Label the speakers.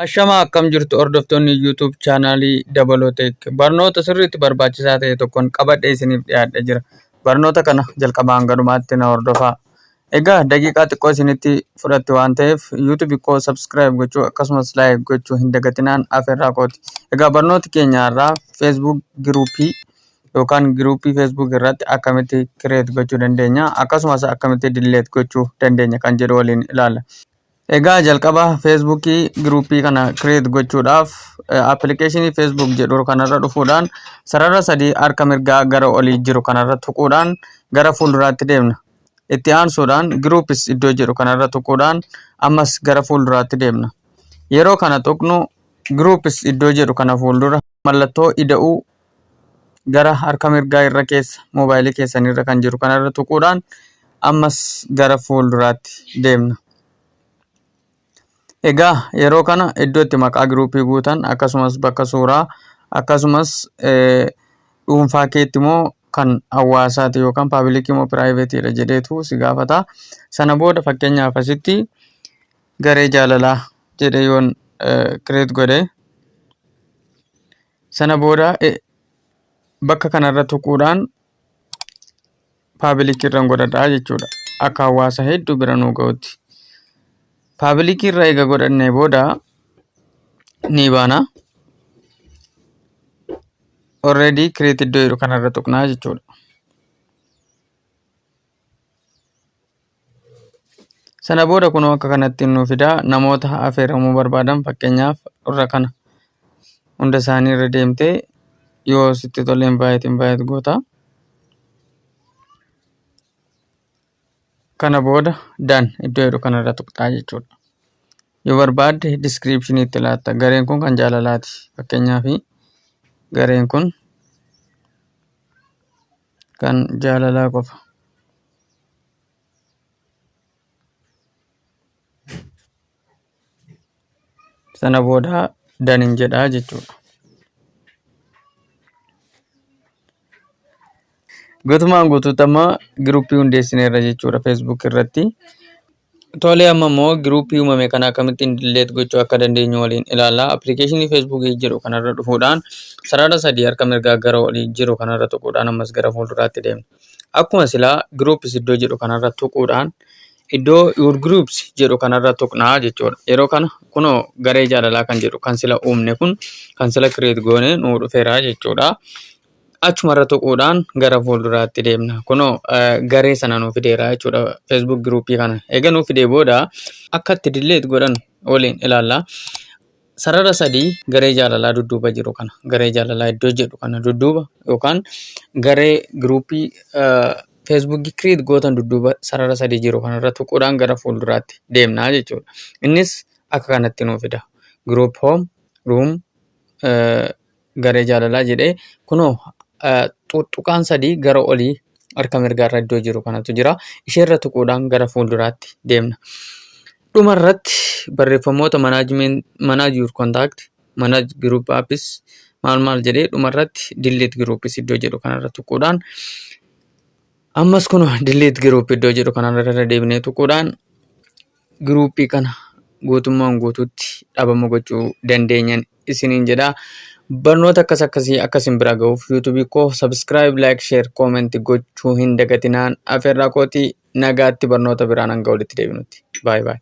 Speaker 1: Ashamaa, akkam jirtu hordoftoonni YouTube chaanaalii Dabaloo Tech? Barnoota sirriitti barbaachisaa ta'e tokkoon qabadhee isiniif dhiyaadhee jira. Barnoota kana jalqabaa hanga dhumaatti na hordofaa. Egaa daqiiqaa xiqqoo isinitti fudhatti waan ta'eef, YouTube koo subscribe gochuu akkasumas like gochuu hin dagatinaan afeerraa kooti. Egaa barnooti keenya har'aa Facebook giruupii yookaan giruupii Facebook irratti akkamitti create gochuu dandeenya, akkasumas akkamitti delete gochuu dandeenya kan jedhu waliin ilaalla. Egaa jalqaba Feesbuukii giruupii kana create gochuudhaaf appilikeeshinii Facebook jedhu kanarra dhufuudhaan sarara sadii harka mirgaa gara olii jiru kanarra tuquudhaan gara fuulduraatti deemna. Itti aansuudhaan groups iddoo jedhu kanarra tuquudhaan ammas gara fuulduraatti deemna. Yeroo kana tuqnu groups iddoo jedhu kana fuuldura mallattoo ida'uu gara harka mirgaa irra keessa moobaayilii keessanirra kan jiru kanarra tuquudhaan ammas gara fuulduraatti deemna. Egaa yeroo kana iddoo itti maqaa giruupii guutan, akkasumas bakka suuraa, akkasumas dhuunfaa keetti moo kan hawaasaati yookaan paabilikii moo piraayiveetiidha jedheetu si gaafata. Sana booda fakkeenyaaf asitti garee jaalalaa jedhee yoon create godhe, sana booda bakka kanarra tuquudhaan paabilikii irra godhadhaa jechuudha. Akka hawaasa hedduu bira nuu ga'utti. Paabilikii irra eega godhannee booda ni baana. Already create iddoo jedhu kanarra tuqnaa jechuudha. Sana booda kunoo akka kanatti nu fidaa. Namoota affeeramuu barbaadan, fakkeenyaaf irra kana hunda isaanii irra deemtee yoo sitti tole invite invite goota. Kana booda done iddoo jedhu kanarra tuqxaa jechuudha. Yoo barbaadde description itti laatta. Gareen kun kan jaalalaati. Fakkeenyaaf gareen kun kan jaalalaa qofa. Sana booda done hin jedhaa jechuudha. Guutumaan guutuutti amma giruuppii hundeessineerra jechuudha Facebook irratti. Tole, amma immoo giruuppii uumame kana akkamittiin delete gochuu akka dandeenyu waliin ilaalla. Appilikeeshinii Feesbuukii jedhu kanarra dhufuudhaan sarara sadii harka mirgaa gara olii jiru kanarra tuquudhaan ammas gara fuulduraatti deemna. Akkuma silaa groups iddoo jedhu kanarra tuquudhaan iddoo your groups jedhu kanarra tuqnaa jechuudha. Yeroo kana kunoo garee jaalalaa kan jedhu kan sila uumne kun, kan sila create goone nuu dhufeera jechuudha. Achumarra tuquudhaan gara fuulduraatti deemna. Kunoo garee sana nuu fideera jechuudha. Facebook groupii kana. Eega nuu fidee booda akka itti delete godhan waliin ilaalla. Sarara sadii garee jaalalaa dudduuba jiru kana, garee jaalalaa iddoo jedhu kana dudduuba yookaan garee giruupii Feesbuukii create gootan dudduuba sarara sadii jiru kanarra tuquudhaan gara fuulduraatti deemna jechuudha. Innis akka kanatti nuu fida. Group home, room, garee jaalalaa jedhee kunoo tuttuqaan sadii gara olii harka mirgaarra iddoo jiru kanatu jira. Isheerra tuquudhaan gara fuulduraatti deemna. Dhuma irratti barreeffamoota manage your contact, manage group apps maal maal jedhee dhuma irratti delete groups iddoo jedhu kanarra tuquudhaan ammas kun delete group iddoo jedhu kanarra irra deebinee tuquudhaan giruuppii kana guutummaan guutuutti dhabama gochuu dandeenyan isiniin jedha. Barnoota akkas akkasii akkasin bira ga'uuf yuutuubii koo subscribe, like, share, comment gochuu hin dagatinaan afeerraa kootii. Nagaatti, barnoota biraan hanga walitti deebinutti. Baay'ee baay'ee.